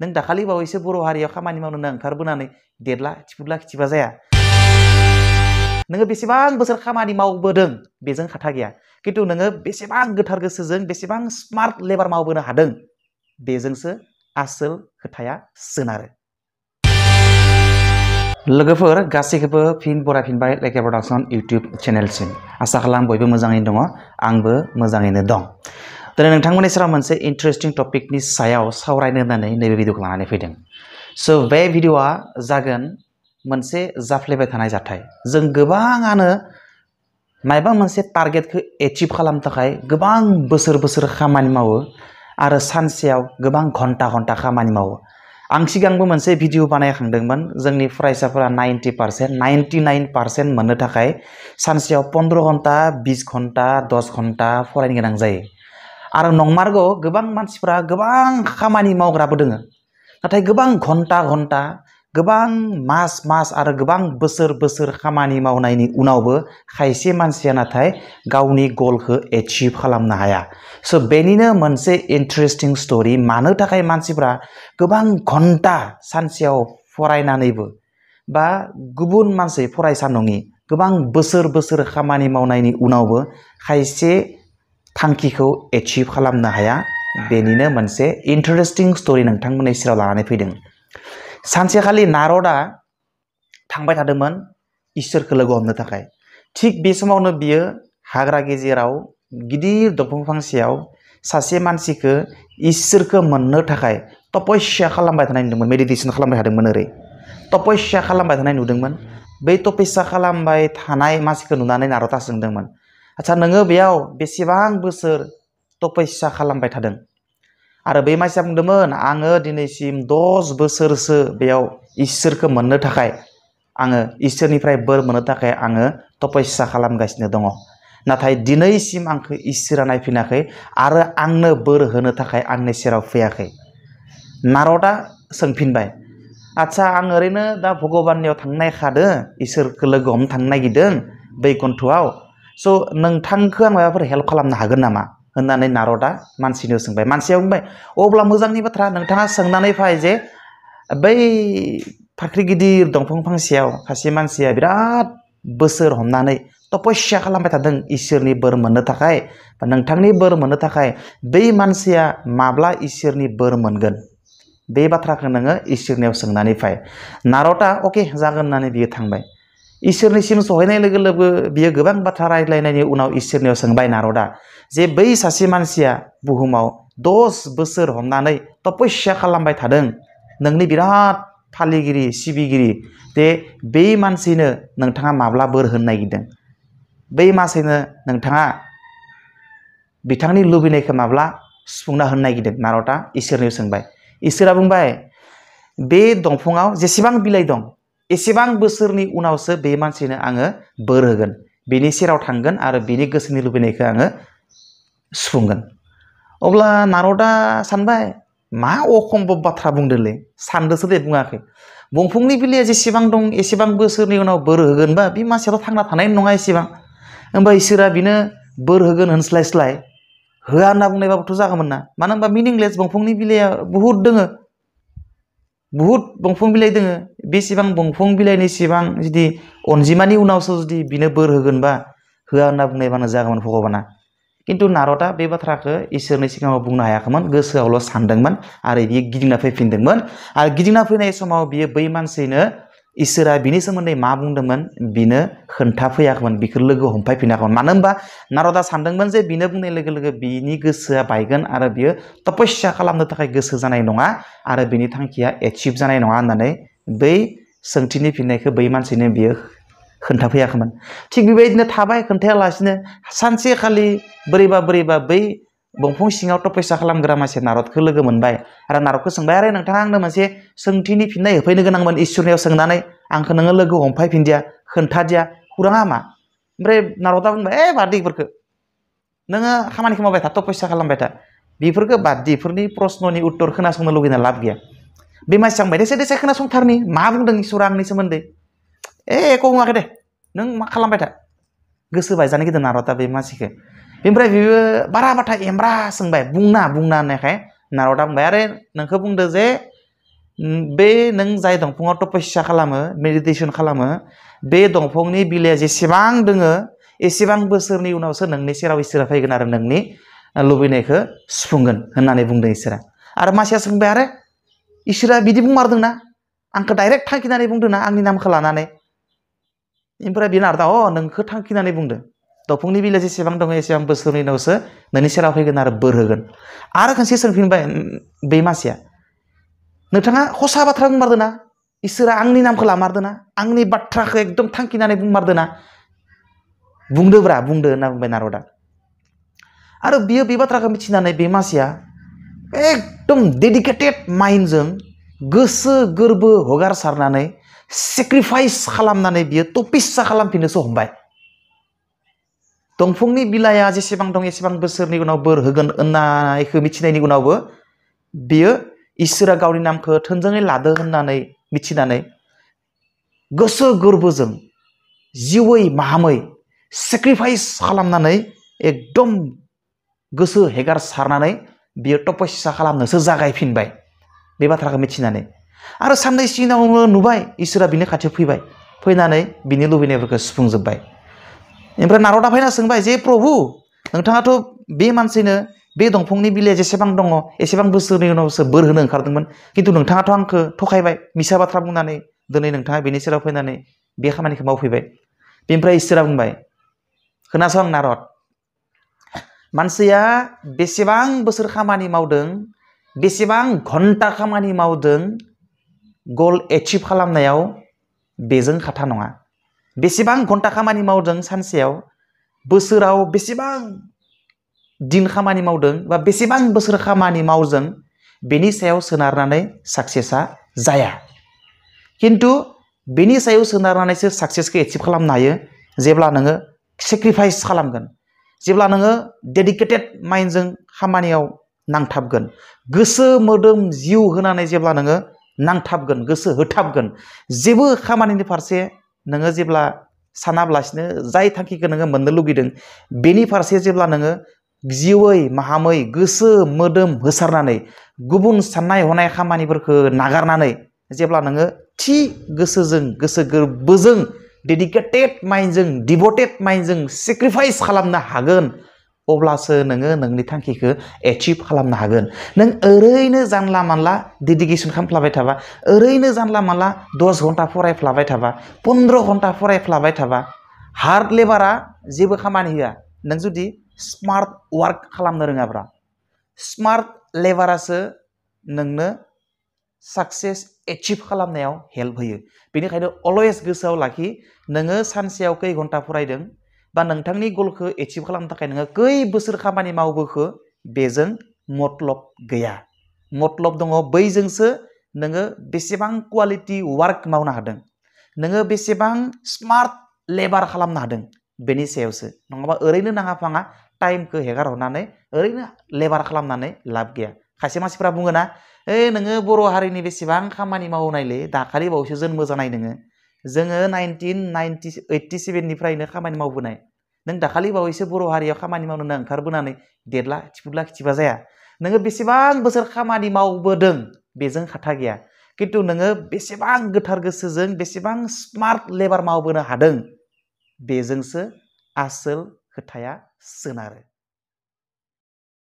नों दाखालि बावैसो बर' हारियाव खामानि मावनो ओंखारबोनानै देरला थिफुदला खिथिबा जाया नोङो बेसेबां बोसोर खामानि मावबोदों बेजों खोथा गैया खिन्थु नोङो बेसेबां गोथार गोसोजों बेसेबां स्मार्ट लेबार मावबोनो हादों बेजोंसो आसोल खोथाया सोनारो लोगोफोर गासैखौबो फिन बरायफिनबाय लेके प्रडाक्शन इउट्युब चेनेलसिम आसा खालाम बयबो मोजाङैनो दङ आंबो मोजाङैनो दं दिनै नोंथांमोननि सेराव मोनसे इन्टारेस्टिं टपिकनि सायाव सावरायनो होननानै नैबे भिडिअखौ लानानै फैदों स' बे भिडिअआ जागोन मोनसे जाफ्लेबाय थानाय जाथाय जों गोबाङानो मायबा मोनसे टारगेटखौ एचिभ खालामनो थाखाय गोबां बोसोर खामानि मावो आरो सानसेयाव गोबां घन्टा खामानि मावो आं सिगांबो मोनसे भिडिअ बानायखांदोंमोन जोंनि फरायसाफोरा 90% 99% मोननो थाखाय सानसेयाव 15 घन्टा 20 घन्टा 10 घन्टा फरायनो गोनां जायो आरो नंमारगौ गोबां मानसिफोरा गोबां खामानि मावग्राबो दोङो नाथाय गोबां घन्टा गोबां मास आरो गोबां बोसोर खामानि मावनायनि उनावबो खायसे मानसिया नाथाय गावनि गलखौ एचिभ खालामनो हाया स' बेनिनो मोनसे इन्टारेस्टिं स्टोरी मानो थाखाय मानसिफोरा गोबां घन्टा सानसेयाव फरायनानैबो बा गुबुन मानसि फरायसा नङि गोबां बोसोर खामानि मावनायनि उनावबो खायसे थांखिखौ एचिभ खालामनो हाया बेनिनो मोनसे इन्टारेस्टिं स्टोरी नोंथांमोननि सेराव लानानै फैदों सानसेखालि नारदआ थांबाय थादोंमोन इसोरखौ लोगो हमनो थाखाय थिग बे समावनो बियो हाग्रा गेजेराव गिदिर दंफां फांसेयाव सासे मानसिखौ इसोरखौ मोननो थाखाय तपस्या खालामबाय थानाय नुदोंमोन मेडिटेसन खालामबाय थादोंमोन ओरै तपस्या खालामबाय थानाय नुदोंमोन बै तपस्या खालामबाय थानाय मानसिखौ नुनानै नारदआ सोंदोंमोन आच्छा नोङो बेयाव बेसेबां बोसोर तपस्या खालामबाय थादों आरो बै मानसिया बुंदोंमोन आङो दिनैसिम 10 बोसोरसो बेयाव इसोरखौ मोननो थाखाय आङो इसोरनिफ्राय बोर मोननो थाखाय आङो तपस्या खालामगासिनो दङ नाथाय दिनैसिम आंखौ इसोरा नायफिनाखै आरो आंनो बोर होनो थाखाय आंनि सेराव फैयाखै नारदआ सोंफिनबाय आच्छा आं ओरैनो दा भगबाननियाव थांनो नायखादों इसोरखौ लोगो हमनो थांनो नागिरदों बैकुन्ठआव स' नोंथांखौ आं माबाफोर हेल्प खालामनो हागोन नामा होननानै नारदआ मानसिनो सोंबाय मानसिया बुंबाय अब्ला मोजांनि बाथ्रा नोंथाङा सोंनानै फै जे बै फाख्रि गिदिर दंफां फांसेयाव सासे मानसिया बिराद बोसोर हमनानै तपस्या खालामबाय थादों इसोरनि बोर मोननो थाखाय बा नोंथांनि बोर मोननो थाखाय बै मानसिया माब्ला इसोरनि बोर मोनगोन बे बाथ्राखौ नोङो इसोरनियाव सोंनानै फै नारदआ अके जागोन होननानै बियो थांबाय इसोरनिसिम सहैनाय लोगो लोगो बियो गोबां बाथ्रा रायज्लायनायनि उनाव इसोरनियाव सोंबाय नारदआ जे बै सासे मानसिया बुहुमाव 10 बोसोर हमनानै तपस्या खालामबाय थादों नोंनि बिराद फालिगिरि सिबिगिरि जे बै मानसिनो नोंथाङा माब्ला बोर होनो नागिरदों बै मानसिनो नोंथाङा बिथांनि लुबैनायखौ माब्ला सुफुंना होनो नागिरदों नारदआ इसोरनियाव सोंबाय इसोरा बुंबाय बे दंफाङाव जेसेबां बिलाइ दं एसेबां बोसोरनि उनावसो बे मानसिनो आङो बोर होगोन बेनि सेराव थांगोन आरो बेनि गोसोनि लुबैनायखौ आङो सुफुंगोन अब्ला नारदआ सानबाय मा अखम्बब बाथ्रा बुंदोंलै सानदोसो दे बुङाखै दंफांनि बिलाइया जेसेबां दं एसेबां बोसोरनि उनाव बोर होगोनबा बे मानसियाथ' थांना थानाय नङा एसेबां होमबा इसोरा बिनो बोर होगोन होनस्लायस्लाय होआ होनना बुंनायबाबोथ' जागौमोन ना मानो होनबा मिनिंलेस दंफांनि बिलाइया बुहुत दोङो बुहुत दंफां बिलाइ दोङो बेसेबां दंफां बिलाइनि सिबां जुदि अनजिमानि उनावसो जुदि बिनो बोर होगोनबा होआ होनना बुंनायबानो जागौमोन भगबाना किन्तु नारदआ बे बाथ्राखौ इसोरनि सिगाङाव बुंनो हायाखैमोन गोसोआवल' सानदोंमोन आरो बियो गिदिंना फैफिनदोंमोन आरो गिदिंना फैनाय समाव बियो बै मानसिनो इसोरा बिनि सोमोन्दै मा बुंदोंमोन बिनो खोन्थाफैयाखैमोन बिखौ लोगो हमफायफिनाखैमोन मानो होनबा नारदआ सानदोंमोन जे बिनो बुंनाय लोगो लोगो बिनि गोसोआ बायगोन आरो बियो तपस्या खालामनो थाखाय गोसो जानाय नङा आरो बिनि थांखिया एचिभ जानाय नङा होननानै बै सोंथिनि फिननायखौ बै मानसिनो बियो खोन्थाफैयाखैमोन थिग बेबायदिनो थाबाय खोन्थायालासिनो सानसेखालि बोरैबा बै दंफां सिङाव तपस्या खालामग्रा मानसिया नारदखौ लोगो मोनबाय आरो नारदखौ सोंबाय आरो नोंथाङा आंनो मोनसे सोंथिनि फिननाय होफैनो गोनांमोन इसोरनियाव सोंनानै आंखौ नोङो लोगो हमफायफिनदिया खोन्थादिया खौराङा मा ओमफ्राय नारदआ बुंबाय बाद बेफोरखौ नोङो खामानिखौ मावबाय था तपस्या खालामबाय था बेफोरखौ बाद बेफोरनि प्रश्ननि उत्तर खोनासंनो लुगैना लाब गैया बे मानसिया बुंबाय देसाय खोनासंथारनि मा बुंदों इसोरा आंनि सोमोन्दै एख' बुङाखै दे नों मा खालामबाय था गोसो बायजानो गिदों नारदआ बे मानसिखौ बेनिफ्राय बियो बारा बाथा एमब्रा सोंबाय बुंना होननायखाय नारदआ बुंबाय आरे नोंखौ बुंदो जे बे नों जाय दंफाङाव तपस्या खालामो मेडिटेसन खालामो बे दंफांनि बिलाइया जेसेबां दोङो एसेबां बोसोरनि उनावसो नोंनि सेराव इसोरा फैगोन आरो नोंनि लुबैनायखौ सुफुंगोन होननानै बुंदों इसोरा। आरो मानसिया सोंबाय आरो इसोरा बिदि बुंमारदोंना आंखौ डाइरेक्ट थांखिनानै बुंदोंना आंनि नामखौ लानानै। ओमफ्राय बिनो आरो नोंखौ थांखिनानै बुंदों दंफांनि बिलाइया जेसेबां दङ एसेबां बोसोरनि उनावसो नोंनि सेराव फैगोन आरो बोर होगोन। आरो खनसे सोंफिनबाय बे मानसिया नोंथाङा हसा बाथ्रा बुंमारदोंना इसोरा आंनि नामखौ लामारदोंना आंनि बाथ्राखौ एकदम थांखिनानै बुंमारदोंना बुंदोब्रा बुंदो होनना बुंबाय नारदआ। आरो बियो बे बाथ्राखौ मिथिनानै बे मानसिया एकदम डेडिकेटेड माइन्डजों गोसो गोरबो हगारसारनानै सेक्रिफाइस खालामनानै बियो तपस्या खालामफिननोसो हमबाय। दंफांनि बिलाइया जेसेबां दं एसेबां बोसोरनि उनाव बोर होगोन होननायखौ मिथिनायनि उनावबो बियो इसोरा गावनि नामखौ थोंजोङै लादो होननानै मिथिनानै गोसो गोरबोजों जिउयै माहामै सेक्रिफाइस खालामनानै एकदम गोसो हेगारसारनानै बियो तपस्या खालामनोसो जागायफिनबाय बे बाथ्राखौ मिथिनानै। आरो साननैसो उनावनो नुबाय इसोरा बिनि खाथियाव फैबाय फैनानै बिनि लुबैनायफोरखौ सुफुंजोब्बाय। ओमफ्राय नारदआ फैना सोंबाय जे प्रभु नोंथाङाथ' बे मानसिनो बे दंफांनि बिलाइया जेसेबां दङ एसेबां बोसोरनि उनावसो बोर होनो ओंखारदोंमोन खिन्थु नोंथाङाथ' आंखौ थगायबाय मिसा बाथ्रा बुंनानै दिनै नोंथाङा बेनि सेराव फैनानै बे खामानिखौ मावफैबाय। बेनिफ्राय इसोरा बुंबाय खोनासं नारद मानसिया बेसेबां बोसोर खामानि मावदों बेसेबां घन्टा खामानि मावदों गल एचिभ खालामनायाव बेजों खोथा नङा। बेसेबां घन्टा खामानि मावदों सानसेयाव बोसोराव बेसेबां दिन खामानि मावदों बा बेसेबां बोसोर खामानि मावदों बेनि सायाव सोनारनानै साक्सेसआ जाया। खिन्थु बेनि सायाव सोनारनानैसो साक्सेसखौ एचिभ खालामनो हायो जेब्ला नोङो सेक्रिफाइस खालामगोन जेब्ला नोङो डेडिकेटेड माइन्डजों खामानियाव नांथाबगोन गोसो मोदोम जिउ होनानै जेब्ला नोङो नांथाबगोन गोसो होथाबगोन जेबो खामानिनि फारसे नोङो जेब्ला सानाब्लासिनो जाय थांखिखौ नोङो मोननो लुगैदों बेनि फारसे जेब्ला नोङो जिउयै माहामै गोसो मोदोम होसारनानै गुबुन साननाय हनाय खामानिफोरखौ नागारनानै जेब्ला नोङो थि गोसोजों गोसो गोरबोजों डेडिकेटेड माइन्डजों डिभटेड माइन्डजों सेक्रिफाइस खालामनो हागोन अब्लासो नोङो नोंनि थांखिखौ एचिभ खालामनो हागोन। नों ओरैनो जानला मानला डेडिकेसन खालामफ्लाबाय थाबा ओरैनो जानला मानला 10 घन्टा फरायफ्लाबाय थाबा 15 घन्टा फरायफ्लाबाय थाबा हार्ड लेबारा जेबो खामानि होआ नों जुदि स्मार्ट वार्क खालामनो रोङाब्रा। स्मार्ट लेबारासो नोंनो साक्सेस एचिभ खालामनायाव हेल्प होयो। बेनिखायनो अलवेज गोसोआव लाखि नोङो सानसेयाव खै घन्टा फरायदों बा नोंथांनि गलखौ एचिभ खालामनो थाखाय नोङो खै बोसोर खामानि मावबोखो बेजों मतलब गैया। मतलब दङ बैजोंसो नोङो बेसेबां क्वालिटि वार्क मावनो हादों नोङो बेसेबां स्मार्ट लेबार खालामनो हादों बेनि सायावसो। नङाबा ओरैनो नाङा फाङा टाइमखौ हेगार हरनानै ओरैनो लेबार खालामनानै लाब गैया। खायसे मानसिफ्रा बुङो ना नोङो बर' हारिनि बेसेबां खामानि मावनायलै दाखालि बावैसो जोनोम जानाय नोङो जोङो 1987निफ्रायनो खामानि मावबोनाय नों दाखालि बावैसो बर' हारियाव खामानि मावनो ओंखारबोनानै देरला खिथिबा जाया। नोङो बेसेबां बोसोर खामानि मावबोदों बेजों खोथा गैया खिन्थु नोङो बेसेबां गोथार गोसोजों बेसेबां स्मार्ट लेबार मावबोनो हादों बेजोंसो आसोल खोथाया सोनारो।